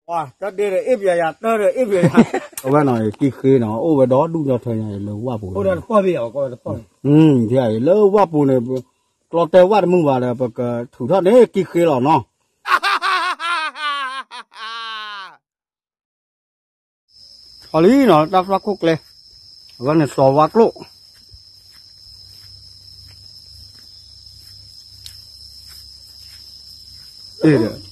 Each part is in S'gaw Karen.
တၢ်ဒ့ဒီးအ့ၣ်ပယၤယၤ တၢ်ဒီးအ့ၣ်ပယၤယၤ, အဝဲနီၤ ကံၢ်ဃ့နီၤ အိၣ်ဝဲဒီဒူၣ်ဒီထၢညါ လၢဝၣ်ပူၤ, လၢဝၣ်ပူၤန့ၣ် ကျီတဲဝၣ်တမုာ်ဘၣ်ဒီး ပကထုးထီၣ်န့ၣ် ကံၢ်ဃ့လီၤနီၤ. အီၤလံနီၤ တၢ်သွၣ်ခိၣ်ကျဲ, အဝဲန့ၣ်စီၤဝါကျိၣ်, အ့ၣ်ဒီး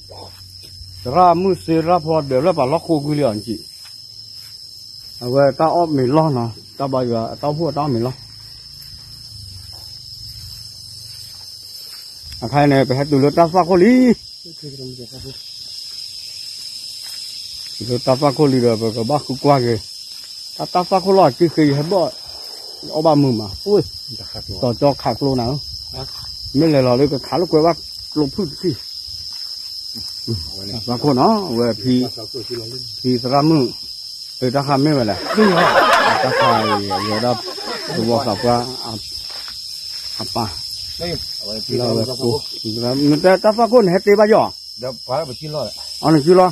သရၣ်မုၣ်စ့ရၣ်ဖီဒၢးလၢပှၤလီၢ်ဃိကွံလံအီၤကံၣ်, အဝဲတၢ်အီၣ်မ့ၤလီၢ်နီၤ တၢ်ဘါယွၤအတၢ်အိၣ်ဖှိၣ်အတၢ်အီၣ်မ့ၤလီၢ် အခါအံၤန့ၣ် ပဟဲတုၤလၢတၢ်သွၣ်ခိၣ်လံ, တုၤလၢတၢ်သွၣ်ခိၣ်လံဒီး ပကဘၣ်ဃုကွၢ်က့ၤ, တၢ်တၢ်သွၣ်ခိၣ်လီၤ ကံၢ်ဃ့ယဟဲဘၣ်, အီၣ်ဘၣ်မုာ်မး, အိၣ်, တီၤကၠီခးကျိနၤဧၢ, မ့ၢ်လဲၤလီၤလၢကခးလိာ်ကွဲဘၣ်ကျိဖုၣ်တထံၣ်, တၢ်သွၣ်ခိၣ်နီၤ အဝဲ ဖံသရၣ်မုၣ်, တၢ်ခါမ့ၢ်ဝဲလဲၣ်, တၢ်ခါအံၤ အဝဲဒၣ် သဝီသးပှၢ် အပၢ်, လၢအဝဲကိး, တၢ်သွၣ်ခိၣ်န့ၣ် ဟဲတ့ဘၣ်ယီၤ, အီနစုလီၤ,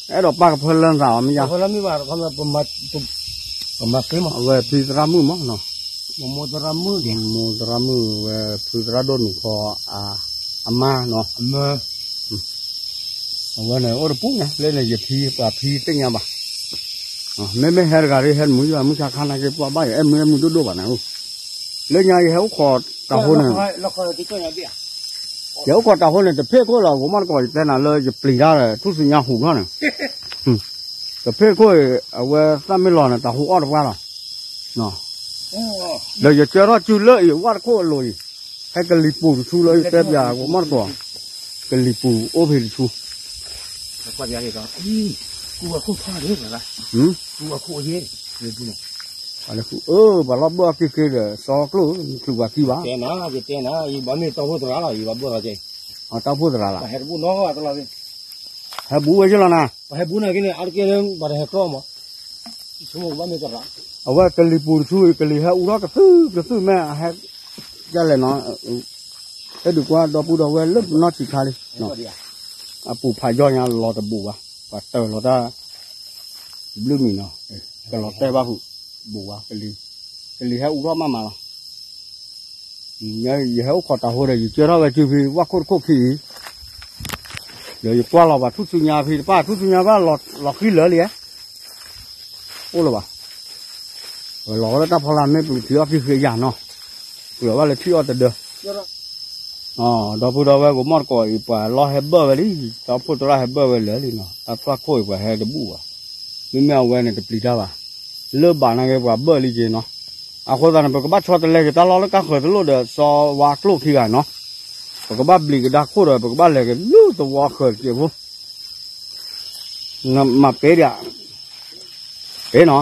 အဲၣ်ဒိးပၢ်ကဖၢလၢနသးအီၤမ့ၢ်ယါ, အဝဲဖံသရၣ်မုၣ်မး, မိၢ်သရၣ်မုၣ်ဝဲ ဖုသရၣ်ဒိၣ်နူၤခီ အမါနီၤ အဝဲန့ၣ် အိၣ်တပူၤန့ၣ် လၢန့ၣ် ယဖံပှၤဖံသ့ၣ်ညါဘၣ်, မ့မ့ၢ်ဟဲတဂၤဒ်ဟဲတမုာ်ယွၤမုၢ်ဆါခါနာ်က့ ပှၤဘၣ်ယအဲၣ်မုာ်အဲၣ်မုာ်ဒိၣ်ဒိၣ်ဘၣ်န့ၣ်, လၢညါယဟဲအိၣ်ခိးတၢ်ဟိန့ၣ်, ယဟဲအိၣ်ခိးတၢ်ဟိန့ၣ် တဖ့ၣ်ခိၣ်လီၤ ဂိၤမီၣ်တကိး ယတဲနၤလၢယပျံၤတၢ်ဒီး ထူၣ်စုညါဟူးထီၣ်န့ၣ်, တဖ့ၣ်ခိၣ်အံၤ အဝဲသၣ်မ့ၢ်လီၤန့ၣ် တၢ်ဟူးအီၣ်တပှၢ်လီၤ, ဒီးယကၢထီၣ်စုလၢအံၤ ဝၣ်တခိၣ်အလိၤအံၤ, ဟဲကလံၤပူၤတဆူလၢယတဲပျး ဂိၤမီၣ်တကိး, ကလံၤပူၤအိၣ်ဖဲတဆူ အ့ ပှၤလီၢ်ဘၢၣ်အီၣ်က့ၤက့ၤဒီး စီၤကျိၣ် နချုးပှၤခံဘၣ်, တၢ်အိၣ်ဖှိၣ်သရၣ်လီၤ, တၢ်အိၣ်ဖှိၣ်သရၣ်လီၤ, ဟဲဘူးဝဲယလီၤနၤ, အဝဲကလံၤပူၤတဆူအံၤ ကလံၤဟဲအူထီၣ်ကသုၣ်ကသုၣ်မ့ၢ်အဟဲ, ဒ်လဲၣ်နီၤ, ဟဲဒုးကွၢ်ဒီပုၢ်ဒီဝဲၢ်လၢနီၢ်ဆံးခါလံ အပူၤဖးယီၢ်ညါလီၤတဘူးဘၣ်, ပှၤတၢၢ်လီၤတၢ် ဘျုးမံၤနီၤ, ကလီၤတဲာ်ဘၣ်ဖုး, ဘူးဘၣ်, ကလံၤဟဲအူထီၣ်မးမးလီၤ, ယဟဲအိၣ်ခိးတၢ်ဟိဒီး ယကၢထီၣ်ဝဲစုဖံ ဝၣ်ခိၣ်တခိၣ်ခံအံၤ, ဒီးယကွၢ်လီၤပှၤထူၣ်စုညါဖံတပၢ် ထူၣ်စုညါဘၣ်လီၤဃံလၢာ်လံ, အိၣ်လၢၤဘၣ်, ဝဲလီၤဝဲလၢတၢ်ဖီလာ်မ့ၢ်ပကထံၣ်အီၣ်ကံၢ်ဃ့ယၤနီၤ, ပှၤဘၣ်လၢထံၣ်အီၣ်တဒၢ ဒီပုၢ်ဒီဝဲၢ် ဂိၤမီၣ်တကိးအံၤ ပှၤလီၢ်ဟဲဘၢၣ်ဝဲလံ, တၢ်အိၣ်ဖှိၣ်သရၣ်ဟဲဘၢၣ်ဝဲလၢာ်လံနီၤ, တၢ်သွၣ်ခိၣ်အံၤပှၤဟဲတဘူးဘၣ်, မ့မ့ၢ်အဝဲန့ၣ်တပျံၤတၢ်ဘၣ်, လၢဘၣ်နာ်က့ပှၤဘၢၣ်လံက့ၤနီၤ, အဃိသတးန့ၣ် ပကဘၣ်ဆီတလဲက့ၤတၢ်လီၢ်လၢကါဃၢၤတလိၣ်ဒီး စီၤဝါကျိၣ်ခံဂၤနီၤ, ပကဘၣ်ဘျံးကဒါခိၣ်ဒီး ပကဘၣ်လဲၤက့ၤလၢသဝီဃၢၤတက့ၢ်ဖိ မၤပဲဒံး, ပဲနီၤ,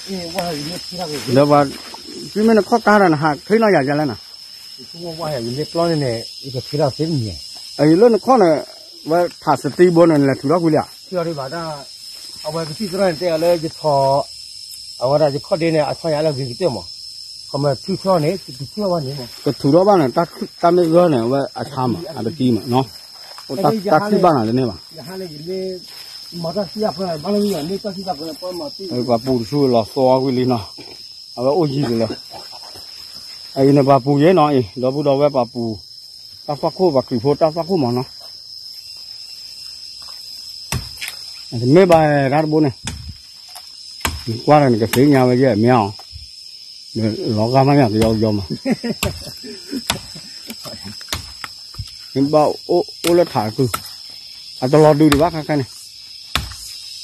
ဒီးပှၤ, တုၤမ့ၢ်နခီၣ်ကါဒီးနဟးချ့နီၢ်ယၤယဲလဲၣ်နီၤ, အံၤလၢနခီၣ်န့ၣ်, ဝဲထးစတံဘိန့ၣ် နလဲၤထုးထီၣ်ကွံာ်လံဧါ, အဝဲကသံၣ်သရၣ်န့ၣ်တဲအီၤလၢယထီၣ်, အဝဲဒၣ်ယခီၣ်ဒ့န့ၣ် အဆီညါလၢဂ့ၤကတၢၢ်မး, ခီမ့ၢ်ထုးထီၣ်န့ၣ် ကထုးထီၣ်ဘၣ်န့ၣ်, တၢ်မ့ၢ်ဂၢၢ်န့ၣ် အဝဲအဆါမး အတကံမးနီၤ, တၢ်ထံၣ်ဘၣ်နၤလၢန့ၣ်ဘၣ် ပှၤပူၤတဆူလီၤသီကွံာ်လံနီၤ, အဝဲအိၣ်ယံၤကလၢာ်, အအံၤန့ၣ်ပှၤပူၤယဲနီၤအံၤ ဒီပုၢ်ဒီဝဲၢ်ပှၤပူၤ, တၢ်သွၣ်ခိၣ်ပှၤခရံာ်ဖိတၢ်သွၣ်ခိၣ်မးနီၤ, တမ့ၢ်ဘၣ်တၢ်တဘိန့ၣ်, နကွၢ်ဒီးနကသ့ၣ်ညါဝဲယဲၢ်မ့ၢ်အီၤ, လီၤဂာ်မးညါကယီကယီမး ဘၣ်အိၣ်လၢထးကု, အတလီၤဒုးဒံးဘၣ်ခဲခဲန့ၣ်,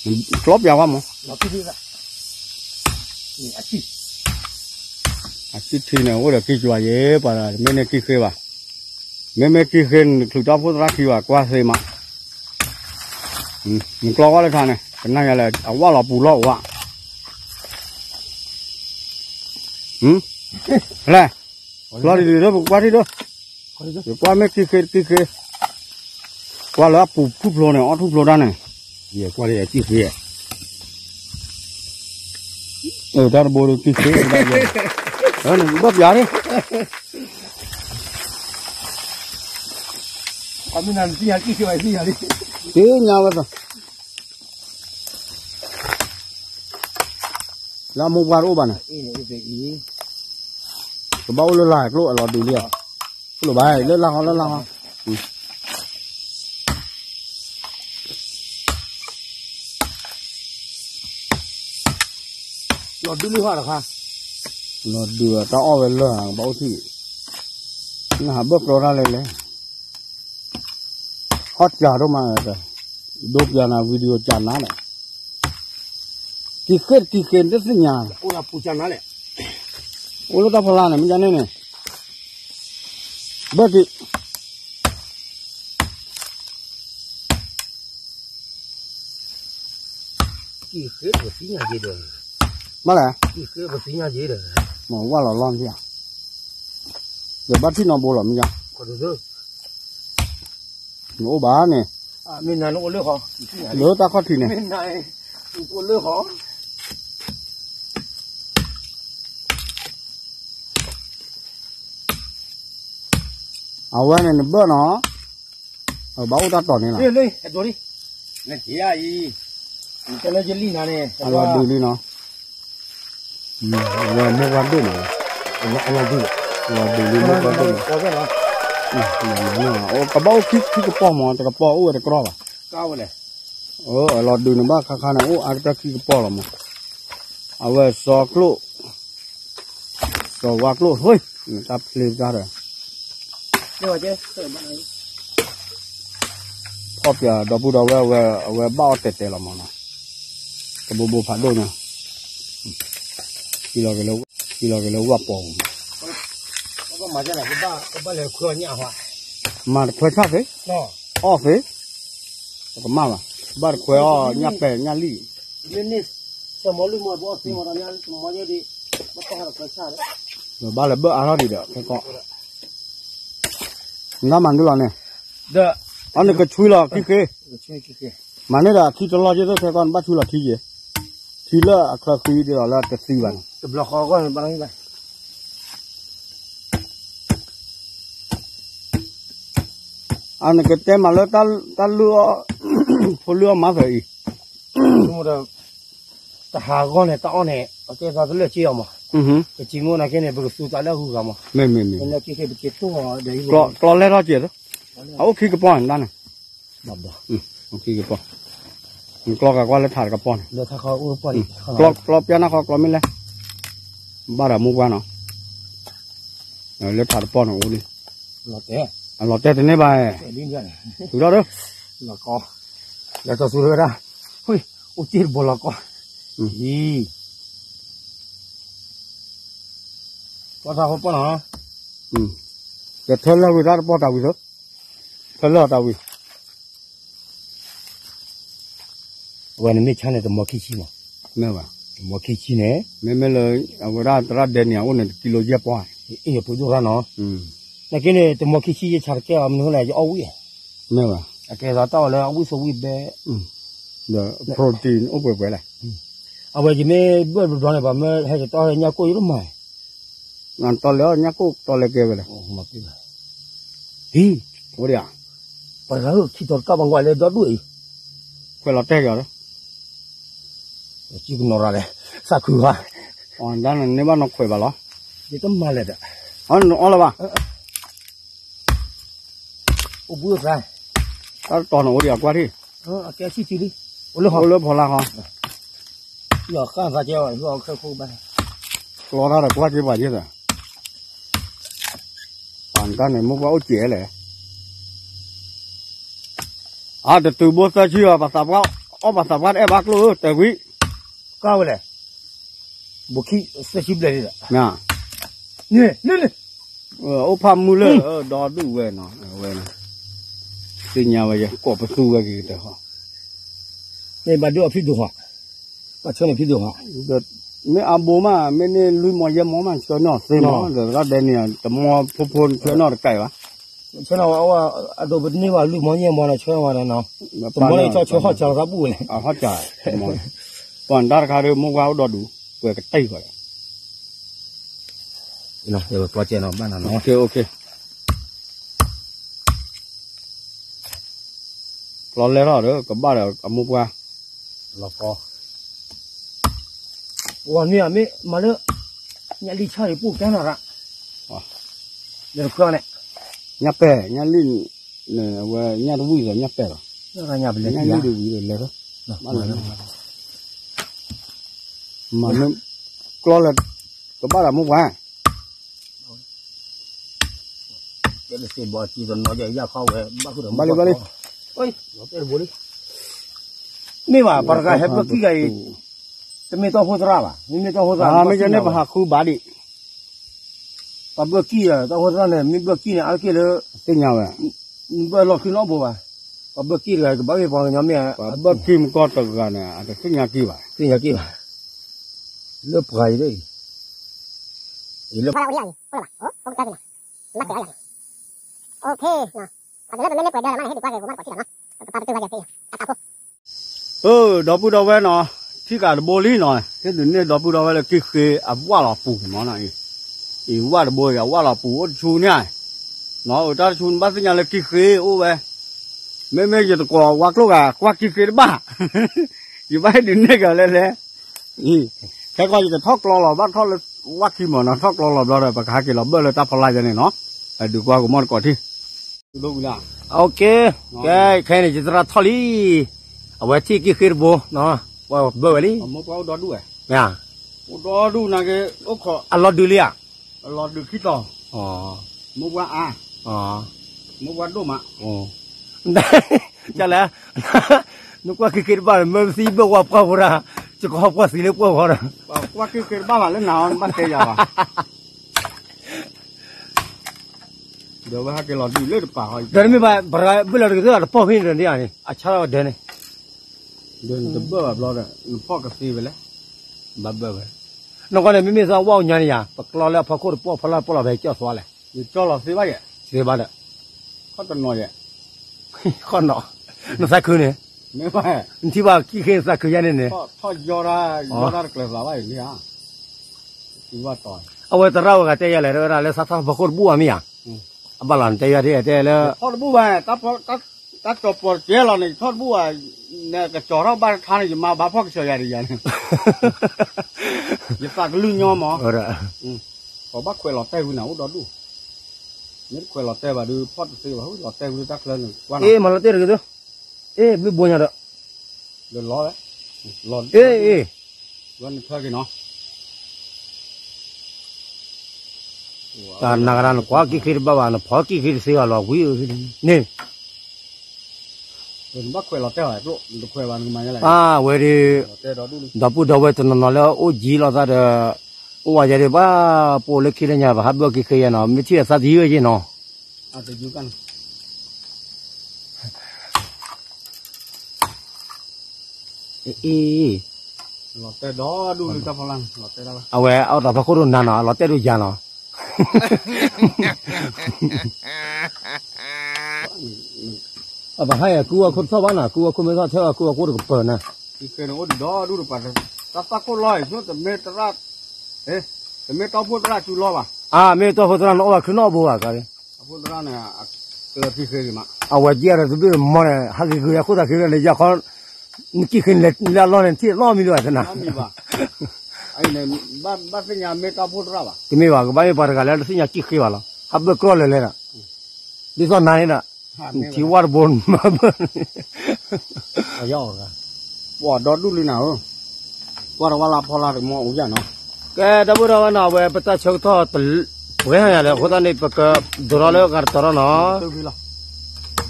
ကျီပျးဝဲမး, အစံၣ်ထံန့ၣ် အိၣ်ဒီးကံၢ်ကၠွၤယဲၢ်ပှၤဒီး မ့မ့ၢ်ကံၢ်ဃ့ဘၣ်, မ့မ့ၢ်ကံၢ်ဃ့န့ၣ် နချုးတၢ်အိၣ်ဖှိၣ်သရၣ်ခံဘၣ် ကွၢ်သ့မး နကျီဝဲလၢထးန့ၣ် ကနၣ်ယၤလဲၣ် အဝၣ်လီၤပူၤလီၢ်အိၣ်ဧါ, လဲၣ်, ကျီဒ်ဒ်ဒီး ပကကွၢ်ထံၣ်ဒီး, ယကွၢ်မ့ၢ်ကံၢ်ဃ့တကံၢ်ဃ့, ကွၢ်လၢအပူၤထူၣ်ဖျိန့ၣ် အီၣ်ထူၣ်ဖျိတၢ်န့ၣ်, ယကွၢ်လၢယကံၢ်ဃ့, တၢ်တဘိဒီးကံၢ်ဃ့, ဘၣ်ပျးန့ၣ် အမ့ၢ်နၤနသ့ၣ်ညါကံၢ်ဃ့ဘၣ် ယသ့ၣ်ညါလံ သ့ၣ်ညါဝဲသး, လၢအမိၢ်ပှၢ်တအိၣ်ဘၣ်န့ၣ်, ကဘၣ်အိၣ်လၢလာ်ကျိၣ်အလီၤဒုးလံဧါ, အိၣ်လၢၤဘၣ် လၢလာ်ဟီ လၢလာ်ဟီ, လီၤဒုးလံဟီတခါ, လီၤဒုးတၢ်အီၣ်ဝဲလၢာ် ကဘၣ်အိၣ်ထံၣ်, နဟးဘၢၣ်ကျီတၢ်လဲၣ်လဲၣ်, ဟီၣ်စှၤဒိၣ်မး, ဒိပျၤနၤ video ကနါလဲၣ်, တံၢ်ဃ့တံၢ်ဃ့တသ့ၣ်ညါ, အိၣ်လၢတၢ်ဖီလာ်န့ၣ် မ့ၢ်ကန့ၣ်န့ၣ်, ဘၢၣ်က့ၤ ဘၣ်လဲၣ်, မ့ၢ်ဝဲလီၤလီၤနထံၣ်ဧါ, ယဘၣ်ထံၣ်နီတဘိလီၤမ့ၢ်ယါ, နအိၣ်ဘၣ်န့ၣ်, လၢတၢ်ခီၣ်ထံးန့ၣ်, အဝဲန့ၣ်နဘၢၣ်နီၤ, ဘၣ်အိၣ်တၢ်တီၤန့ၣ်လီၤ, လၢလံ, လၢလံ, လၢလံ, လၢလံနီၤ, ဝဲမိၢ်ပှၢ်ဒိၣ်မး, လီၤဒုးလံမိၢ်ပှၢ်ဒိၣ်မး, ကဘၣ်အိၣ်ခံကပီၢ်မး တကပီၢ်အိၣ်ဝဲတကြီဘၣ်, အလီၤဒုးန့ၣ်ဘၣ်ခါခါန့ၣ် အိၣ်အါကတၢၢ်ခံကပီၢ်လီၤမး, အဝဲစီၤကျိၣ် စီၤဝါကျိၣ် တၢ်ဖျ့ပျါဒီး ဖီၣ်ပၠးဒီပုၢ်ဒီဝဲၢ်ဝဲ အဝဲဘၣ်အီၣ်တဲာ်တဲာ်လီၤမးနီၤ, တဘိဘိဖးဒိၣ်ညါ, ဟံးလီၤက့ၤလၢဝၣ်ပီၤပူၤ, မၤတခွဲဆၣ်သ့, အီၣ်သ့, ပကမၣ်ဘၣ်, ဘၣ်တခွဲအီၣ်ညၣ်ပဲာ်ညၣ်လံၣ် ဘၣ်လဲၤဘၢၣ်အါထီၣ်ဒံးဒီး ခဲကီး, နမၤဒုလီၤန့ၣ်, အီနကဆွံလီၤခံဃ့, မၤန့ၢ်ဒီးခံတလီၢ်က့သ့ခဲကီး နဘၣ်ဆွံလီၤခံက့, ထံလၢအချၢဃံဒ်သိးလၢတသံဘၣ်န့ၣ် အနကတဲမၤလၢတၢ်လုၢ်အီၣ်, ဖိလုၢ်အီၣ်မၤသၢအံၤ, တဟးဂီၢ်န့ၣ် တၢ်အီၣ်န့ၣ် အကဲသးတလၢာ်က့အီၤမး, ပစံးမိၣ်နာ်က့န့ၣ် ပကသူတၢ်လၢအဂုၤအဂၤမး, မ့မ့ၢ်မ့ၢ်, ကျီလဲၢ်ထီၣ်ကဲး, အအိၣ်ခံကပီၢ်န့ၣ်ဒၣ်န့ၣ်, အိၣ်ခံကပီၢ်, ကျီဂၤကွၢ်လၢထးတကပီၢ်န့ၣ်, ကျီပျါနၢ်ဃီကျီမ့ၢ်လဲၣ်, ဘၣ်ဒီးမိၢ်ပှၢ်နီၤ, လၢထးတပီၢ်န့ၣ်အိၣ်လံ, အလီၤတဲာ်တန့ၢ်ဘၣ်, ထုးထီၣ်ဒီး, လီၤကီ, လၢတၢ်သူဝဲဒၣ်, အိၣ်တ့ၢ်တဘိလီၤကီ, အံၤ, ကီၢ်သးဖိပီၢ်နီၤ, ကထၢလၢဝံၤတၢ်တပီၢ်တၢ်ဝံၤသၢ, ထၢလၢတၢ်ဝံၤ အဝဲန့ၣ်မ့ၢ်ဆါန့ၣ် တမီခံဆံမး, မ့ၢ်ဘၣ်, တမီခံဆံန့ၣ်, မ့မ့ၢ်လၢ အဝဲဒၣ်သရၣ်ဒဲန့ၣ် အအိၣ်န့ၣ် တကံလိယဲၢ်ပီၢ်, အ့ၣ် ပဒိၣ်ရၣ်နီၤ, နာ်က့န့ၣ် တမီခံဆံယဲၢ်ဆါတကဲအီၤ မနုၤလဲၣ် ယအီၣ်ဝံၣ်, မ့ၢ်ဘၣ်, အကဲသးတၢ်အီၤလၢအဝံၣ်ဆိဝံၣ်ဘဲ, ဒီး protein အိၣ်ပှဲၤပှဲၤလဲၣ်, အဝဲယမ့ၢ်ဘၣ်တဘျီန့ၣ် ပှၤမ့ၢ်ဟဲကတီၢ်ညၣ်ကိၣ်ယတမၤ နတီလဲၤအီၣ်ညၣ်ကိၣ်တီလဲၤကဲဝဲလဲၣ်, ဟံၣ်, အိၣ်ဒံးဧါ, ပှၤဂၤခံတီၤတကၢ်ပှၤကွၢ်လၢဒီဒူၣ်အံၤ, ခွဲးလီၤတဲာ်က့ၤအီၤလီၤ, ကံကနီၤရၤလဲၣ်, သးခုဂၤ, အီၤဒၣ်န့ၣ် န့ၢ်ဘၣ်နီၢ်ခွဲးဘၣ်လီၤ, ယတမၤလဲၣ်ဒီး, အီၤလၢၤဘၣ် အိၣ်ဘှံးသး, တၢ်တတီၤန့ၣ်အိၣ်ဒံးအကွၢ်ထံၣ်, အိၣ်လၢဖီလာ်ဃီ, ကျီတၢ်ဒီးကွၢ်က့ၤပှၤယဲၢ်သး, ပှၤတၢ်န့ၣ် မိၢ်ပှၢ်အိၣ်စဲးလဲၣ်, အတတုၤဘိသၢဆံဘၣ် ပှၤသးပှၢ်, အီၣ်ပှၤသးပှၢ်တအဲၣ်ဘၣ်ကျိၣ်ဧၢ တဲာ်ဝံၤ, ကၢ်ဝဲလဲၣ်, ဘိခံသၢဆံဘျဲၣ်လံဒီး, န့ၣ်, အိၣ်ဖးမုၢ်လၢ ဒီဒူၣ်ဝဲနီၤ, ဝဲ, သ့ၣ်ညါဝဲယဲ ကိးပသူဝဲက့ၤကတၢၢ်ဃီ, မ့ၢ်ဘၣ်ဒုးအီၤဖံဒိၣ်ဃီ, ဘၣ်ဆၢန့ၣ်ဖံဒိၣ်ဃီ, မ့ၢ်အဘိမး မ့ၢ်န့ၢ်လွံၢ်မီယဲၢ်မီမး ဆၢန့ၢ်အီၤသ့မီ, ဒီးသရၣ်ဒဲန့ၣ် တမီဖိဖိဆၢန့ၢ်အီၤတကဲဘၣ်, ဆၢန့ၢ်အီၤ အဒိပတန့ၢ်ဘၣ်လွံၢ်မီယဲၢ်မီနီၤ ဆၢဝဲဒီးနီၤ, တမီန့ၣ် ကၠီဆၢဟီၣ်စၢ်လီၤသးပူၤဝဲလဲၣ်, ဟီၣ်စၢ်, ပှၤတၢ်တခါဒီး မိၢ်ပှၢ်အိၣ်ဒီးဒူၣ် ပှဲၤကတၢၢ်ဃီလဲၣ်, ပျီကဲနီၤ ဘၣ်နၤနီၤ, အိၣ်ခ့, အိၣ်ခ့. လီၤလဲၢ်ထီၣ်ဒီး ကဘၣ်ဒီးအမိၢ်ပှၢ်, လီၤကီ, ဝၤမ့ၢ်အမ့ၢ်မၤလၢ ညၣ်လံၢ်ဆၣ်ရံၣ်ပူၤကဲနီၤရၣ်, လၢတခွဲန့ၣ်, ညၣ်ပဲာ် ညၣ်လံၢ်န့ၣ် အဝဲညၣ်တဝံၣ်ဒီးညၣ်ပဲာ်လီၤ, ညၣ်လံၢ်တဝံၣ်ဒီးလဲၤလီၤ, မၤမ့ၢ်ကျီလၢ ကဘၣ်ဒီးမိၢ်ပှၢ် ဘၣ်လံ ဘၣ်လံ, မ့ၢ်ဘၣ် ပှၤတဂၤဟဲဘၢၣ်ကံၢ်ဂၤအံၤ, တမ့ၢ်တီၢ်ဖိသရၣ်ဘၣ်, မ့မ့ၢ်တီၢ်ဖိသရၣ် မ့ၢ်ကန့ၣ်ပဟးဃုဘၣ်ဒံး, ပှၤဘၢၣ်ကံၢ်ဒီး တီၢ်ဖိသရၣ်န့ၣ် မ့ၢ်ဘၢၣ်ကံၢ်န့ၣ် အါတက့ၢ်လၢ သ့ၣ်ညါဝဲ, ဘၢၣ်လီၤချုးနီတဘိဘၣ်, ပှၤဘၢၣ်ကံၢ်တဂၤ ကဘၣ်မ့ၢ်ပှၤကညီမ့ၢ်, ပှၤဘၢၣ်ကံၢ်မကီၢ်တဂၤန့ၣ် အတသ့ၣ်ညါကံၢ်ဘၣ်, သ့ၣ်ညါကံၢ်ဘၣ်, လၢပှၤအံၤ, လၢ အၢ ဒီပုၢ်ဒီဝဲၢ်နီၤ, ထံၣ်ကးတဘိလံနီၤ, ဟ့ၣ်ဒုးနဲၣ်ဒီပုၢ်ဒီဝဲၢ်လၢကံၢ်ဃ့အဝၣ်လီၤပူၤမနီၤ, အံၤဝၣ်တဘိအံၤ အဝၣ်လီၤပူၤအိၣ်တဆူန့ၣ်, နီၤ အိၣ်တၢ်တဆူနဘၣ်သ့ၣ်ညါလၢကံၢ်ဃ့အိၣ်ဝဲ, မ့မ့ၢ်ယတကိးဝါကျိၣ်ဂၤ ကွၢ်ကံၢ်ဃ့တဘၣ်, ယဘၣ်ဟ့ၣ်ဒုးနဲၣ်ကးလဲၣ်လဲၣ်, ခဲကီးယကထီၣ်ကျီလီၤ ဘၣ်ထီၣ်လၢဝၣ်ခံမးနီၤ, ထီၣ်ကျီလီၤဘျီဒီး ပကဟဲက့ၤလီၤဘၢၣ်လၢတၢ်ဖီလာ်ယဲန့ၣ်နီၤ, ဒုးကွၢ်ကမီၣ်တကိးထံၣ် ကဲ ခဲအံၤန့ၣ် ယသရၣ်ထီၣ်လံ, အဝဲထံၣ်ကံၢ်ဃ့တဘိ, ပှၤဘၢၣ်ဝဲလံ, မ့ၢ်ဧါ, အိၣ်ဒီဒူၣ်နၤက့, အလီၤဒုးလံဧါ, အလီၤဒုးခံတီၤ, မိၢ်ပှၢ်အါ, မိၢ်ပှၢ်ဒိၣ်မး, ကလဲၣ်, နကွၢ်ကံၢ်ဃ့တဘၣ် မ့ၢ်ပသံဘၢၣ်ဝါပှၢ်ဖိဒၣ်, ယကဟီပှၢ်သံလၢပှၢ်ဂီၤဒီး, ကွၢ်ကံၢ်ဃ့တဘၣ်ဘၣ်လၢနၤအီၤ နဘၣ်တဲယၤဘၣ် ဒီးဝဲဟဲက့ၤလီၤဒုးလၢတပၤဃီ, ဒီးတမ့ၢ်ဘၣ် ပှၤဘၢၣ်လီၤတက့ၢ်သ့ၣ် တပီၢ်ဖဲန့ၣ်န့ၣ်, အဆၣ်ထီၣ်ဝဲဒၢန့ၣ်, ဒီးနတဘၢၣ်ဘၣ်ဘျီဒီး နဖီၣ်ကသ့ဝဲလဲၣ်, ဘၣ်ဘၢၣ်ဝဲ, နီၢ်ကီၢ်န့ၣ် မ့မ့ၢ်သးဝၣ်အိၣ်ညါန့ၣ်ယၤ ပကျီလၢအဖီခိၣ်တပီၢ်ဖီလာ်တပီၢ်လီၤ ပဟဲကၠီၣ်သွါလဲၣ်, ယကၠီၣ်လီၤသ့ဘၣ်ယဲ, သ့ဘၣ်ဒီး, ခီၣ်တနီၤယဲ, ခီၣ်နီၤ, နသးခုန့ၣ်, နထံၣ်ဘၣ်ကံၢ်ဃ့နသးခုယဲန့ၣ်န့ၣ်, ထီၣ်ယီတၢ်ကျၢၤသးဘၣ်အံၤန့ၣ်ဧါ အဝဲသရၣ်ဝဲဂၤတဲယၤလဲၣ် တဲဝဲဒၣ်လၢသးထီၣ်ဖီခိၣ်တဘူၣ်ဘၣ်မ့ၢ်ဧါ, အဘၣ်လီၤနတဲယၤဒ်တဲလၢ, ဖီတဘူၣ်ဘၣ်, တၢ်ကၠီၤပီၤတကဲလီၤန့ၣ် ယထီၣ်တဘူၣ်ဘၣ်, နကကၠီၤထီၣ်ဘၣ်တခါန့ၣ် ယမၤဘၣ်ဖီၣ်ကစၢၤယၤဒီးယၤန့ၣ်, ယသးကလုၢ်ညီမး, ပဘၣ်ခွဲးလီၤတဲာ်ဝံၤနၤအိၣ်ဒီဒူၣ်, မ့ၢ်တခွဲးလီၤတဲာ်ဘၣ်ဒီး ဖီၣ်တသ့ဘၣ် လီၤတဲာ်ဝံၤလၢတၢ်ချၢန့ၣ်, အ့ မၤလီၤတဲာ်တက့ၢ်, အ့ ဘျုးဘိညါဒီး, လီၤ, လီၤနထၢက့ၤနီၤ တၢ်နၤကဒါနကွၢ်ကံၢ်ဃ့တဘၣ်ဘၣ် နဖီၣ်ကံၢ်ဃ့တသ့ဘၣ်လီၤဝံၤန့ၣ်, အဝဲဒၣ်, ဒီပုၢ်ဒီဝဲၢ်တနီၤနီၤလၢအအိၣ်ယံၤလိာ်သးဒီး, အိၣ်ဝဲယဲဒၣ်ဘၣ် ပအိၣ်လၢခံလၢညါ ပဟးဘၢၣ်ကံၢ်ဃ့ယဲနီၤ မ့ၢ်ထံၣ်အသးတယုၢ်ယဲနီၤ အံၤ, အဝဲအီၣ်တၢ်ဖီခိၣ်ဒိၣ်နၤနီၤ အလီၤတဲာ်ဒိၣ်ယၤနီၤ, အဘၣ်ဟဲယၤကူဝဲခိၣ်ထီၣ်ဘၣ်နီၤ ကူဝဲခိၣ်မ့ၢ်ထီၣ်ထဲဝဲကူဝဲခိၣ်တကပၤနီၤ, တၢ်သးခိၣ်လီၤအံၤ တမ့ၢ်တရၣ်, တမ့ၢ်တီၢ်ဖိသရၣ်စုလီၤဘၣ်, အမ့ၢ်တီၢ်ဖိသရၣ် နအီၣ်ဘၣ်ချုးနီၣ်ဘိဘၣ်ကါ, အဝဲကဲဒီးတဘ့ၣ်မီၢ်န့ၣ် ဟးဂ့ၤဂ့ၤအခိၣ်သးက့ၤန့ၣ် ယၤခီ, နကံၢ်ဃ့လၢအလီၢ်န့ၣ် ထံၣ်လီၢ်မံၤလၢအသနၤ, ဘၣ်သ့ၣ်ညါမ့ၢ်တီၢ်ဖိသရၣ်ဘၣ်, တမ့ၢ်ဘၣ် ကဘၣ်မ့ၢ်ပှၤတဂၤလၢတသ့ၣ်ညါကံၢ်ဃ့ဘၣ်လီၤ ဟးဘၢၣ်ကျီၢ်လဲၤလဲၤဒီး, ဒ်သိးနၤန့ၣ်ဒီး, ထံဝၣ်တဘိမၤဘၢၣ် ပှၤဒီဒူၣ်လံနၤဧၢ, ပှၤတဝၢ်လၢဖီလာ်တမီၤအိၣ်ယၤနီၤ, ကဲ ဒီပုၢ်ဒီဝဲၢ်နီၤ အဝဲပတၢ်ဆၢကတီၢ် ပှဲၤညါလၢ အဃိသတးန့ၣ် ပကဒိးထီၣ်လၢဂၤတတီၤထီၣ်နီၤ,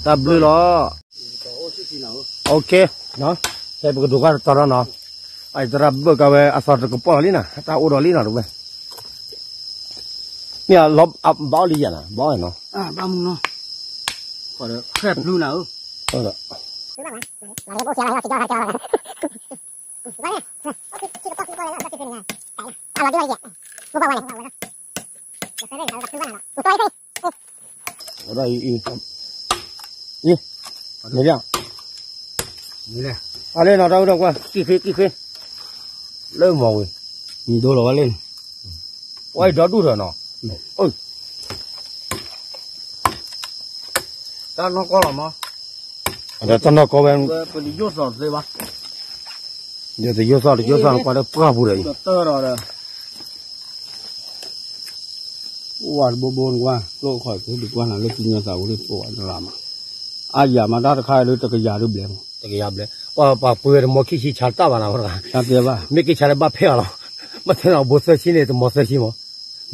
တၢ်ဘျုးလီၤ, ဖဲပကဒိးဂၤတတီၤထီၣ်နီၤ, အသရၣ်ဘၢၣ်ကါဝဲ အသီတကပီၢ်လီၤလံနၤ တၢ်အိၣ်ဒီးလံနီၤတဝဲ မ့ၢ်ဘၣ်အီၣ်လံယၤနၤ ဘၣ်အီၣ်နီၤ, ဘၣ်မူနီၤ, ဃဲၣ်ပျူနၤဧၢ, အံၤ, အံၤ, မ့ၢ်လၢ, အလဲၣ်နီၤ တၢ်အိၣ်ဒီးကွၢ် ကံၢ်ဃ့ ကံၢ်ဃ့, လၢမီၤဝံၤ, ဒိလီၤဝဲလၢ, ဝဲဒီဒူၣ်ဒီးနီၤ, တၢ်နီၢ်ကီၢ်လီၤမး, ဒီးတနီၢ်ကီဝဲ, ပယိၣ်သီၣ်သ့ဘၣ်, ဒီးတယိၣ်သီၣ်တယိၣ်သီၣ်နကွၢ်လၢပှၢ်ပူၤဒီးအံၤ, အိၣ်ဝဲတဘိဘိနကွၢ် ကျိၣ်ခီၣ်ကဒုးကွၢ်နၤလၢကညီသးဝံၤလံ ပိာ်ဝဲတလါမး, အါယၤမးတၢ်တခါလၢတကယၤဒုးဘျဲမး, တကယၤဘျဲ, ပှၤပှၤပှ့ၤဝဲတမီခံဆံဆါတၢ်ဘၣ်နၤဝဲတဂၤ, မ့ၢ်က့ၤဆါလၢဘၣ်ဖဲအီၤလီၤ, ဘၣ်ထဲနီၤဘိသၢဆံန့ၣ် တမီသၢဆံမး,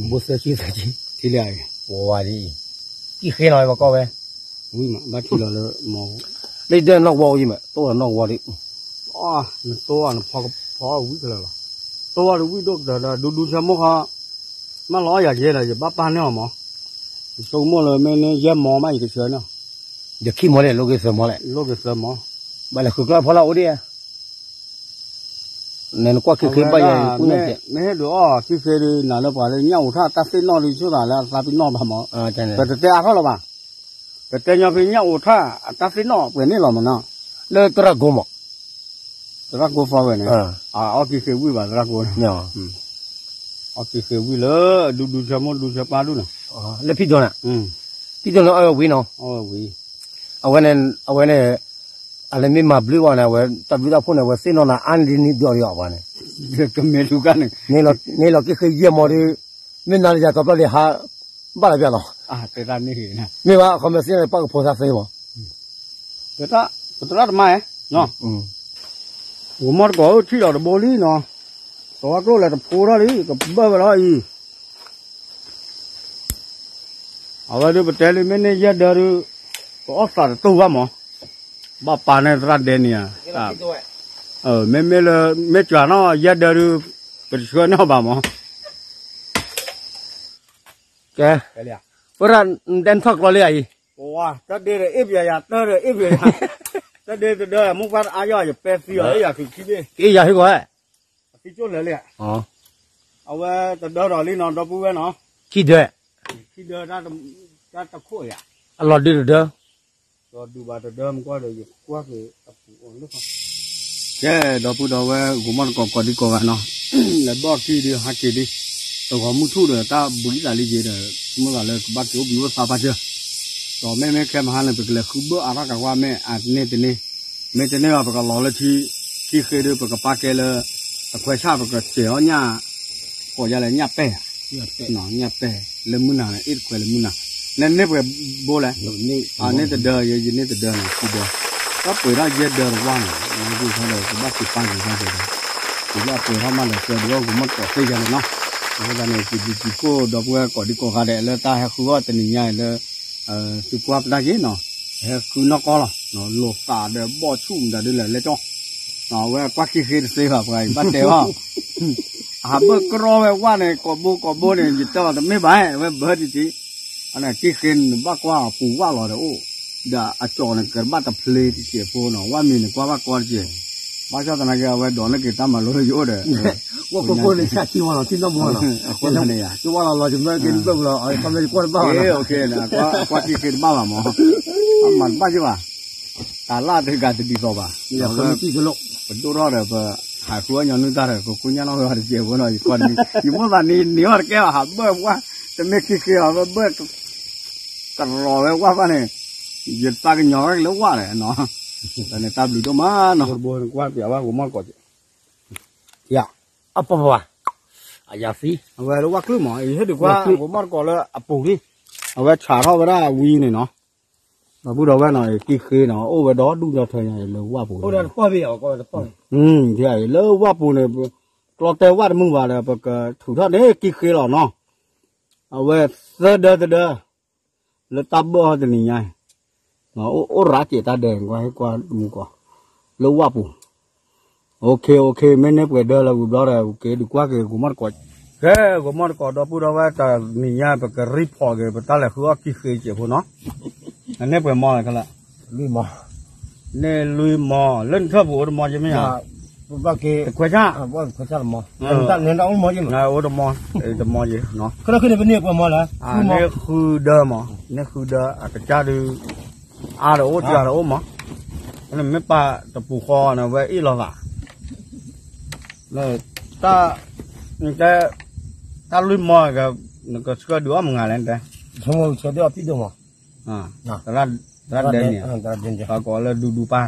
ဘိသၢဆံသၢဆံ, ထံလၢအံၤ, ပဝါဒ်အံၤ, ကံၣ်ဃ့နီၤဘၣ်ကီဝဲ, ဝံၤမး ဘၣ်ထံလီၤလၢမီ, လၢဒၢနီၢ်ကဝီၤအိၣ်ယံၤမး တိၢ်ဒီးနီၢ်ကဝီၤဒ်, နတိၢ်နဖီကဖီဝံၣ်ကလၢာ်လီၤ, တိၢ်ဝဲဒုးဝံၣ်ဒိၣ်ကတၢၢ်ဒီး ဒူဒူဆၢမိၢ်ခီ, မၢလီၤအီၣ်ယၤယဲဒီး ယဘၣ်ပၢ်န့ၢ်အီၤမး, ယဆိကမိၣ်လၢမ့ၢ်န့ၢ်ယဲၢ်မီမး ယကဆှၢန့ၢ်အီၤ, ယခံမီလဲၣ် လိၣ်က့ၤသၢမီလဲၣ်, လိၣ်က့ၤသၢမီ, ဘၣ်လဲၤဃုကျီၢ်ဖီလာ်အိၣ်ဒံးဧါ နနကွၢ်ခံဃ့ဘၣ်ယၤ, မ့ၢ်ဟဲဒုးအီၣ်ခံဃ့ဒုး နၤလၢပှၤလၢညၣ်အိၣ်ထၣ်အတၢ်သ့ၣ်နီၣ်ဒုး ဆိသးလၢအသးပ့ၤနီၣ်ဘၣ်မး, ပတတဲအါထီၣ်လၢၤဘၣ်, ပတဲညီဖဲညၣ်အိၣ်ထၣ်အတၢ်သ့ၣ်နီၣ်ပှဲၤန့ၣ်လီၤမးနီၤ, လၢသရၣ်ကိမး, သရၣ်ကိဖီဝဲန့ၣ်, အအီၣ်ခံဃ့ဝံၣ်ဘၣ်သရၣ်ကိန့ၣ်, အီၣ်ခံဃ့ဝံၣ်လၢ ဒူဒူဆၢမိၢ်ဒူဆၢပၢ်ဒုနီၤ, လၢဖံဒိၣ်န့ၣ်, ဖံဒိၣ်န့ၣ်အီၣ်ဝဲဝံၤနီၤ, အဝဲန့ၣ်, အဝဲန့ၣ်, အလဲၤမ့ၢ်မၤဘျုးဘၣ်န့ၣ် အဝဲတၢ်ဘျုးတၢ်ဖှိၣ်န့ၣ် အဝဲသ့ၣ်နီၣ်နၤအါန့ၢ်ဒ်န့ၣ်ဒီးအီၤပှၤန့ၣ်, ကမ့ၢ်လူၤကါန့ၣ်, န့ၣ်လီၤက့ၤဃ့ယဲၢ်မီဒီး, မ့ၢ်နၤလၢယၤတီပျီလံဟး, ဘၣ်လၢပျၢ်လီၤ, မ့ၢ်ဘၣ်အခီမ့ၢ်သ့ၣ်န့ၣ် ပၣ်ကဖိသၣ်သ့မး, ပတရၣ်တမါ, ဂီၤမီၢ်တကိးအိၣ်ထံၣ်လီၤတဘိလံနီၤ, သဝီကျိၣ်လဲၤတဖိထီၣ်လံ ကဘၢၣ်ဝဲလီၤအံၤ အဝဲဒုးပတဲလံ မ့ၢ်န့ၢ်ယဲၢ်ဒၢဒုး, ပအီၣ်သးတတူၢ်ဘၣ်မး, ဘၣ်ပာ်န့ၢ်သရၣ်ဒဲန့ၣ်ဧါ, မ့မ့ၢ်လၢ, မ့ၢ်ကွၢ်နီၣ်ယဲၢ်ဒၢဒုး, ပတဆှၢန့ၢ်အီၤဘၣ်မး, ကဲ, ပရၣ်ဒဲနထီၣ်ကျီလံဧါအံၤ, တၢ်ဒဲဒီးအ့ၣ်ပယၤယၤ တၢ်ဒဲတဒၢ, မိၢ်ပှၢ်တအါယီၢ် ယပဲသံအီၤ အ့ၣ်ယၤခုးခံဘ့ၣ်, အ့ၣ်ယၤဟ့ၣ်ကီးဝဲ အသံကၠိၣ်လၢာ်လံ, အဝဲတဒၢဒီးလံနီၤ ဒီပုၢ်ဝဲၢ်နီၤ, ခံဒၢ, ခံဒၢ, တၢ်တခိၣ်ယၤ, အလီၤဒုးတဒၢ, လီၤဒုးဘၣ်တဒၢ မကွၢ်ဒီးယကွၢ်က့ၤအပူၤအီၤလၢ, ကဲ, ဒီပုၢ်ဒီဝဲၢ် ဂီၤမီၢ်တကိးကိးဒံကိးဂၤနီၤ, လဲၤဘီၣ်ကံၢ်ဒုးဟးက့ၤဒံး, တဂီၤမုၢ်ထူၣ်ဒီးတၢ်ဘှံးသးလံက့ၤဒီး မုၢ်သးလၢကဘၣ်က့ၤအိၣ်ဘှံးအိၣ်သါပၢ်စၢၤ, ဒီးမ့မ့ၢ်ခဲမဟါန့ၣ် ပကလဲၤဃုဘၢၣ်အါထီၣ်ကးကွၢ်မ့ၢ်အန့ၢ်တန့ၢ်, မ့ၢ်တန့ၢ်ဘၣ် ပကလီၤလၢထံ, ထံဃ့ဒုး ပကပာ်ကဲလၢ, တခွဲးဆၣ် ပကစဲးအီၣ်ညၣ်, ကိးယၤလဲၣ် ညၣ်ပဲၢ်, ညၣ်ပဲၢ်, လၢမုၢ်နၤန့ၣ် အ့ၣ်တခွဲးလၢမုၢ်နၤ, နန့ၢ်ပှဲၤဘိလဲၣ်, န့ၢ်တဒၢ, ယန့ၢ်တဒၢန့ၣ် ခံဒၢ, တၢ်ပှဲၤထီၣ်ယဲၢ်ဒၢတဝၢ်န့ၣ်, နက့ၤခီဒီး ကဘၣ်က့ၤပာ်က့ၤတၢ်က့ၤဒီး, ကဘၣ်ပှဲၤထီၣ်မးဒီး ဆှၢဒုးအီၣ်ဂီၤမီၢ်တကိးသ့ယၤန့ၣ်နီၤ, အဃိသတးန့ၣ် စံးဘျုးစံးဖှိၣ်ဒီပုၢ်ဝဲၢ်ကိးဒံကိးဂၤဒဲး လၢတၢ်ဟဲဃုအီၣ်တနံၤညါအံၤလၢ သုကွၢ်ပတၢ်က့ၤနီၤ, ဟဲဃုနီၢ်ကီၢ်လီၤ, လိာ်သးဒီးဘီၣ်ဆူၣ်မတၤဒုလဲၣ်လဲၣ်ကၠီ, အဝဲကွၢ်ခံဃ့တသ့ဘၣ် ပှၤအံၤဘၣ်တဲဘၣ်, အဟးဘၢၣ်ကြီဝဲဝၣ်န့ၣ် ကိးဘိကိးဘိန့ၣ် ယတဲလီၤတမ့ၢ်ဘၣ် အဝဲဘၢတံၢ်တံၢ်, အန့ၣ်ခံဃ့န့ၣ် နဘၣ်ကွၢ်အပူၤဝၣ်လီၤဒီးအိၣ်, ဒီးအကၠီၤန့ၣ် ကဘၣ်တဖျ့တစဲးဖိနီၤ, ဝၣ်မံၤန့ၣ် ကွၢ်ဘၣ်ကီတစဲး, ဘၣ်ဆၣ်သနာ်က့ အဝဲဒိးန့ၢ်က့ၤတၢ်မၤလိလၢယအိၣ်ဒီး ဝဲၢ်ခိၣ်ခိၣ်န့ၣ် ဆၣ်ခံဝါလီၤ ထံနီၢ်မူလီၤ, အဃိန့ၣ် ကဝါလီၤလီၤ ယမၢက့ၤဘၣ်လီၤ အကွၢ်မ့ၢ်ယကွၢ်တဘၣ်ဘၣ်လီၤ, ကွၢ်ခံဃ့တဘၣ်ဘၣ်မး, မၤတဘၣ်က့ၤဘၣ်, တၢ်လၢတဂၤတဒ်သိးဘၣ်, ပဒိၣ်ထီၣ်ဒီး ပဟးဃုအီၣ်ညီနုၢ်တၢ်ဒီး ပကူညၣ်နီၢ်ဝဲတစဲးဖိနီၤ ယကွၢ်တမံၤ ယမိၣ်သးန့ၣ် န့ၢ်အီၤတကဲဘၣ် ဟးဘၢၣ်ဝၣ်, တမ့ၢ်ခံဃ့လီၤ ဘၢၣ် ကရီၤဝဲဝၣ်ဘၣ်န့ၣ်, ယသးကညီၤဝဲလၢဝၣ်လဲၣ်နီၤ, တၢ်န့ၣ်တၢ်ဘျုးဒိၣ်မးနီၤ, ကွၢ်ပျးဝဲ ဂီၤမီၢ်တကိး, ယၤ, အပပပ, အယၤသံ, အဝဲလၢဝၣ်ကျုၢ်မး ယဟ့ၣ်ဒုးကွၢ် ဂီၤမီၢ်တကိးလၢအပူၤလံ, အဝဲဆးထီၣ်ဝဲဒၣ်ဝံၤန့ၣ်နီၤ, ဒီပုၢ်ဒီဝဲၢ်နီၤ ကံၢ်ဃ့နီၤ အိၣ်ဝဲဒီဒူၣ်ဒီထၢညါအံၤလၢဝၣ်ပူၤ, လၢဝၣ်ပူၤန့ၣ်, ကျီတဲဝၣ်တမုာ်ဘၣ်ဒီး ပကထုးထီၣ်န့ၢ်ကံၢ်ဃ့လီၤနီၤ, အဝဲသၢဒၢတဒၢ, လၢတၢ်ဘၢၣ်ဟီၣ်တနံၤညါအံၤ, အိၣ်ရးစဲးတၢ်ဒဲး ကွၢ်ဟ့ၣ်ကွၢ်မူကီး, လၢဝၣ်ပူၤ, အိၣ်ခ့ အိၣ်ခ့ မ့ၢ်န့ၢ်ပှဲၤဒၢလၢဝံၤဘျီဒီး က့ၤဒုးကွၢ်က့ၤ ဂီၤမီၢ်တကိး, ကဲ ဂီၤမီၢ်တကိး ဒီပုၢ်ဒီဝဲၢ် တနံၤညါ ပကreportက့ၤ ပတၢ်လဲၤဃုအီၣ်ကံၢ်ဃ့စဲးဖိနီၤ, အန့ၢ်ပှဲၤမီလဲၣ်ခဲလၢာ်, န့ၢ်လွံၢ်မီ, လၢနထၢၣ်ပူၤအိၣ်တမီက့မ့ၢ်ဧါ, တခွဲးဆၣ်, အိၣ်တမီ, တမီက့, န့ၢ်ဃုဒၢမီ, န့ၢ်ဃုဒၢ အကစၢ်ဒုး အါဒီးအိၣ် စှၤဒီးအိၣ်မး, နမ့ၢ်ပာ်တပူၤဃီန့ၣ် ဝဲအ့ၣ်လိာ်သး, တၢ်လွံၢ်မီ, နကဆှၢဒုးအီၣ်မုၢ်ဂၤလဲၣ်တဲ, ဆှၢဒုးအီၣ်ဖံးဒိၣ်မး, တရၣ် သရၣ်ဒဲန့ၣ်, သရၣ်ဒဲန့ၣ်, ပှၤကိးလၢဒူဒူပၢ်,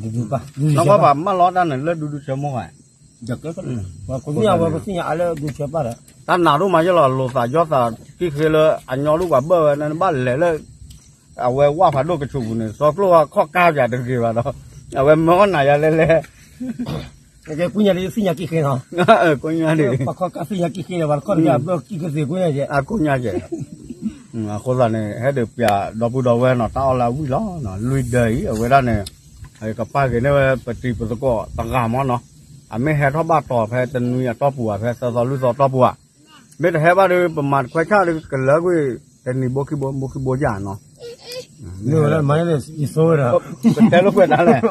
ဒူဒူပၢ်, နကွၢ်ပှၤမၢလီၤတၢ်န့ၣ်လၢဒူဒူဆၢမိၢ်ဧါ, ပှၤကသ့ၣ်ညါဝဲကသ့ၣ်ညါအါလၢဒူဆၢပၢ်ဒီး, တၢ်နးဒိၣ်မးယဲလီၤ လိာ်သးယီၢ်သး ကံၣ်ဃ့လၢအညီဒိၣ်ပှၤဘၢၣ်ဝဲ နဘၣ်လဲၤလၢ အဝဲဝၣ်ဖးဒိၣ်ကဆူးပူၤန့ၣ် စီကျိၣ်ခီၣ်ကါပၠးတဂ့ၤဘၣ်ဒီး, အဝဲမၢအီၣ်နၤယၤလဲၣ်လဲၣ် ကဲကူညါဒ်သ့ၣ်ညါကံၣ်ဃ့နီၤ, ကူညါဒ်, ပှၤခီၣ်ကါသ့ၣ်ညါကံၣ်ဃ့ဒီး ပှၤတခီၣ်တကဲအဘၢၣ်ကံၣ်ဃ့သ့ၣ်ကူညါကဲ, အကူညါကဲ, အဃိသတးန့ၣ် ဟဲဒုးပၠးဒီပုၢ်ဒီဝဲၢ်နီၤ တၢ်အီၣ်လၢအဝံၣ်လီၤ, လွံၢ်ဒၢအံၤ အဝဲဒၣ်န့ၣ်, ကပာ်က့ၤန့ၢ်ဝဲပတံၤပသကိးတဂၤမ့ၢ်နီၤ, အမ့ၢ်ဟဲထီၣ်ဘၣ်တီၤဖဲတနွံအတီၢ်ပူၤဘၣ် ဖဲသၢသီလွံၢ်သီတီၢ်ပူၤဘၣ်, မ့ၢ်တဟဲဘၣ်ဒီး ပမၤတခွဲဆၣ်ဒီး ကလၢကွံာ် တနံၤဘိခံဘိ ဘိခံဘိယၤနီၤ, မ့ၢ်ဝဲလၢမၤန့ၣ် ယဆိဝဲဒီး, ပတဲလိာ်ကွဲးတၢ်လဲၣ်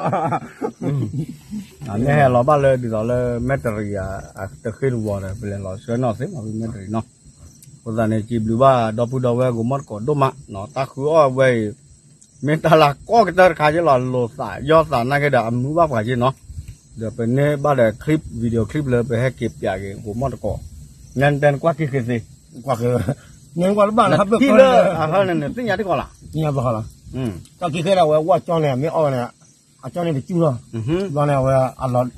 မ့ၢ်ဟဲလီၤဘၣ်လၢဒ်သိးလၢမဲၣ်တရံးဧါ, တဃ့တဝီၤဒီး ပလဲၤလီၤဆှၢနီၢ်သ့မး ဖဲမဲၣ်တရံးနီၤ, အဃိသတးန့ၣ် စံးဘျုးဘၣ်ဒီပုၢ်ဒီဝဲၢ်ဂိၤမီၣ်တကိးဒိၣ်မးနီၤ, တၢ်ဃုအီၣ်ဝဲအံၤ, မ့ၢ်တၢ်လၢကီၢ်ကတၢၢ်တခါက့လီၤ, လိာ်သးယီၢ်သးနာ်က့ဒီး အမုာ်ဘၣ်ပှၤက့နီၤ, ဒီးပန့ၢ်ဘၣ်ဒီး clip video clip လၢပဟဲက့ၤပၠးက့ၤဂိၤမီၣ်တကိး, နတဲနကွၢ်ကံၣ်ဃ့သ့, နကွၢ်လၢဘၣ်နထီၣ်ဘၣ်လၢအဟၢန့ၣ် နသ့ၣ်ညါတကီးလီၤ, တၢ်ကံၣ်ဃ့ဒီး အဝဲဝၣ်ကၠီန့ၣ် မ့ၢ်အီၣ်ဝဲန့ၣ် အကၠီန့ၣ်တစူၢ်လီၤ, ဘျီန့ၣ် အဝဲ,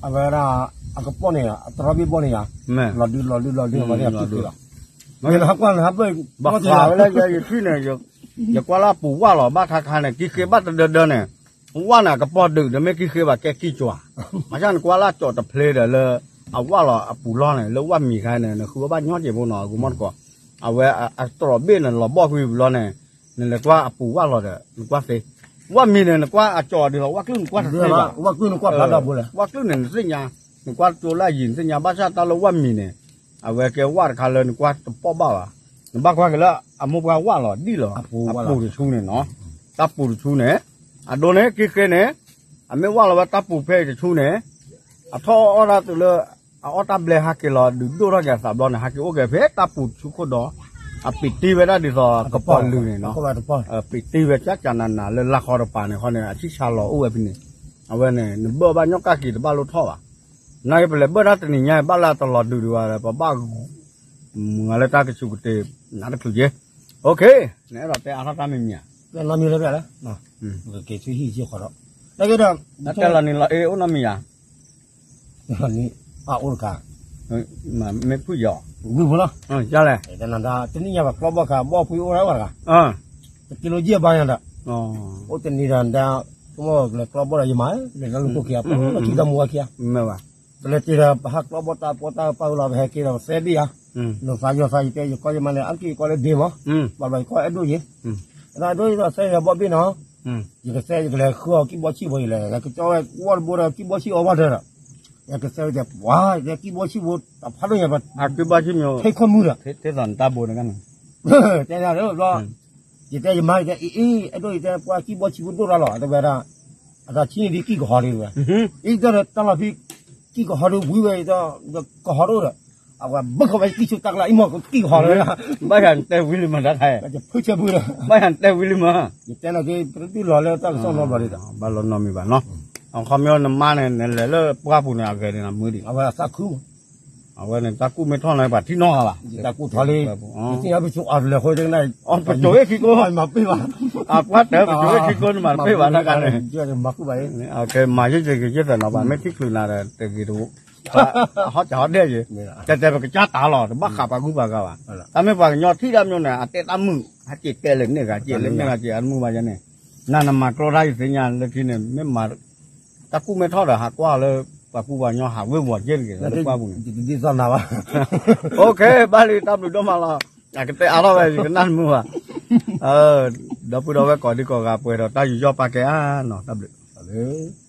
အဝဲဒၣ်, အကပိာ်န့ၣ် အတရီဘ့ၣ်ဘီန့ၣ်ယါ, လီၤဒုလီၤဒုလီၤဒု အဝဲန့ၣ်အကံၣ်ဃ့လီၤ, မ့ၢ်နဟးကွၢ်နဟးပၢၢ်, ဘၣ်ဃးဝဲလၢယထံၣ်န့ၣ်, ယကွၢ်လၢအပူၤဝၣ်လီၤ ဘၣ်ခါခါန့ၣ် ကံၣ်ဃ့ဘၣ်တဒၢဒၢန့ၣ်, ဝၣ်န့ၣ် အကပိာ်ဒုးဒီးမ့ၢ်ကံၣ်ဃ့ဘၣ်ကဲကံၣ်ကွၢ်, မၤဆၣ်နကွၢ်လၢအကၠီတဖျ့ဒီးလၢ, အဝၣ်လီၤအပူၤလီၢ်န့ၣ် လၢဝၣ်မံၤခါန့ၣ် နဃုအီၣ်ဘၣ်ညီက့ဖိနီၤ ဂိၤမီၣ်တကိး, အဝဲအတြီဘ့ၣ်န့ၣ် လီၤဘီၣ်ကွံာ်ဘျီန့ၣ်, နလဲၤကွၢ်အပူၤဝၣ်လီၤဒီး နကွၢ်သ့, ဝၣ်မံၤန့ၣ် နကွၢ်အကၠီဒ်သိး ဝၣ်ကျုၢ်နကွၢ်တသ့ဘၣ်, ဝၣ်ကျုၢ်န့ၣ် နသ့ၣ်ညါ, နကွၢ်ကၠိလၢအယံၤနသ့ၣ်ညါ ဘၣ်ဆၣ်တၢ်လၢဝၣ်မံၤန့ၣ်, အဝဲကဲဝၣ်တခါလၢနကွၢ်တပိာ်ဘၣ်ဘၣ်, နဘၣ်ကွၢ်က့ၤလၢအမိၢ်ပှၢ်ဝၣ်လီၤဒံၣ်လီၤ, အပူၤတဆူန့ၣ်နီၤ, တၢ်ပူၤတဆူန့ၣ်, အဒိန့ၣ် ကံၣ်ဃ့န့ၣ်, အမ့ၢ်ဝၣ်လီၤဝဲတၢ်ပူၤဖဲအံၤတဆူန့ၣ်, အထီၣ်အီၣ်တၢ်တုၤလၢ, အအီၣ်တၢ်ဘျဲဟးက့ၤလီၤ ဒုးဒိၣ်ထီၣ်က့ၤအသးဘျီန့ၣ် ဟးက့ၤအိၣ်က့ၤဖဲတၢ်ပူၤတဆူခိၣ်ဒီး, အပံးတ့ဝဲဒၣ်ဒ်သိးကပီၤလုာ်န့ၣ်နီၤ, ပံးတ့ဝဲကၠၢ်ကၠၢ်နးနးလၢလၢဃီတပၤန့ၣ်ဃီန့ၣ် အဆံၣ်ဆါလီၤအိၣ်ဝဲဖဲန့ၣ်, အဝဲန့ၣ် နဘၢၣ်ဘၣ်ညီၣ်ကၣ်က့ၤတဘၣ်လိၣ်ထီၣ်ဘၣ်, နာ်က့ပလဲၤဘၢၣ်တၢ်တနံၤညါ ဘၣ်လၢအတလီၤဒုးဒံးဘၣ်ဒီး ပဘၣ်, မုၢ်လၢတၢ်ကဆူးကတ့ၤ, နတချုးက့, နအဲၣ်ဒိးတဲအါထီၣ်တၢ်မံၤမံၤဧါ, က့ၤဆူဟံၣ်က့ၤဃီဒီး, နာ်က့ဒီး, တဲလီၤနံၤလီၤအ့အိၣ်နီတမံၤဧါ အအိၣ်တခါ, မ့ၢ်ဖုၣ်ယီၤ, ဝံၤဖိလီၤ, လဲၣ်, တနံၣ်ညါဘၣ်ကျီဘီၣ်ခါ ဘီၣ်ဖုၣ်အိၣ်ဝဲတဂၤ, တကံလိယဲၢ်ဘါညါဒီး, အိၣ်တနံၤဒီး ဒ်, ကလဲၤကျီဘီၣ်ဒီးယမၤ, လဲၤလၢလူၤခိၣ်ခံဂၤ, ခံဂၤမူဂၤခံဂၤ, ပလဲၤတ့ၢ်ဒီး ပဟးကျီဘီၣ်တၢ်ပီတၢ်ပာ်ဝဲလီၤ ပဟဲက့ၤဒီးပသဲဘ့ၣ်ဧါ, လိာ်သးယီၢ်သးယတဲ ယကီၢ်ယမါန့ၣ် အါတက့ၢ်ယကီၢ်လၢဒ့မး, ဘၣ်ဘၣ်ယကီၢ်အဲၣ်ဒိၣ်ယဲ, အဲၣ်ဒိၣ်ယဲဒီးသဲယဘီၣ်ဘ့ၣ်နီၤ ယကသဲယကလဲၤဃုအီၤကံၢ်ဘီဆံၣ်ဖိယလဲၣ် လဲၤကကၠီဝဲဝီတဘိဒီးကံၢ်ဘီဆံၣ်အီၤဘၣ်တၢ်ဒီး, ယကသဲဝဲတဲ ပှၤ ယတဲကံၢ်ဘီဆံၣ်ဖိ တဖးဒိၣ်ညါ ထံခီမုၢ်ဒီး, တဲသးနတၢ်ဘိန့ၣ်, တဲဒၣ်လၢဘျီ, ယတဲယမါယတဲအံၤအံၤ အဲၣ်ဒိၣ်ယတဲပှၤကံၢ်ဘီဆံၣ်ဖိဒိၣ်တၢ်လီၤ တဲဝဲဒၣ်, အတၢ်ဆံၣ်န့ၣ်ဒ်ကံၢ်ကဟီဒ်ဝဲ, အံၤတၢ်ဒီးတၢ်လီၤဖံး, ကံၢ်ကဟီဒ်ဝံၤဝဲအံၤတၢ်, ကဟီဒိၣ်ဒီး, အဝဲဘၣ်ဃီဝဲကံၢ်ဆိတၢ်ကျါအံၤမးကံၢ်ကဟီဒ်ဝဲဒၣ်, ဘၣ်ယၤနတဲဝံၤလံမးတၢ်ခါ, ဖုၣ်ဆၢဖုၣ်ဒီး, ဘၣ်ယၤနတဲဝံၤလံမး, ယတဲလီၤက့ၤ ပတဒုးလီၤလၢတၢ်ကစီၣ်နီတဘျီဒ်ဒီး, ဘၣ်လီၤနီတမံၤဘၣ်နီၤ, အခီပညီနမါန့ၣ် နလဲၤလၢပှၢ်ပူၤန့ၣ် အဂဲၤန့ၣ်နမုာ်ဒံး, အဝဲသးခု အဝဲန့ၣ် တၢ်ကူၣ်မ့ၢ်ထီၣ်န့ၣ် ပှၤထံၣ်နီၢ်ဂၤဘၣ်, တၢ်ကူၣ်ထီၣ်လံ, ပကၠိအီၤတလဲၤဃိတကနၣ်, ပကၠိအ့ၣ်ခံကိ, မၤပ့ၢ်ဘၣ်, အပှၢ်တၢ်ပကၠိအ့ၣ်ခံကိန့ၣ် မၤတပ့ၢ်ဘၣ်တၢ်ခါန့ၣ်, မၤယုၢ်ယုၢ်ယုၢ်သးနီၤ ပှၤမ့ၢ်ထံၣ်ချုးနၤဒီးတဂ့ၤတဝီ, ဟီၣ်စးဟီၣ်ဒဲၣ်ယဲ, တဲတဲပကစၢ်တၢ်လီၤ တဘၣ်ဃးပှၤဂုၤပှၤဂၤဘၣ်, တၢ်မ့ၢ်ပှၤကညီထံၣ်တၢ်မ့ၢ်န့ၣ် အတဲတၢ်မုာ်, ဟဲက့ၤတဲလဲၣ်န့ၣ်ဂၤက့ၤလဲၣ်န့ၣ်ဂၤက့ၤ အတမုာ်ဘၣ်ယဲန့ၣ်, နၤနမၤကျီတၢ်ယသ့ၣ်ညါလၢခံန့ၣ် မ့ၢ်မၤ တၢ်ကူၣ်မ့ၢ်ထီၣ်ဒီး ဟးကွၢ်လၢ ပှၤကူပှၤကညီဟးဝ့ၤဝီၤက့တဂ့ၤလၢပှၢ်ပူၤန့ၣ်, အိၣ်ခ့ဘၣ်လံ တၢ်ဘျုးဒိၣ်မးလီၤ, အကတဲအါထီၣ်ဝဲ ယကနၣ်တမုာ်ဘၣ်, ဒီပုၢ်ဒီဝဲၢ်ကိးဒံကိးဂၤပှဲၤဒီးတၢ်ယူးယီၣ်ပာ်ကဲအါနီၤ တၢ်ဘျုး, တၢ်ဘျုး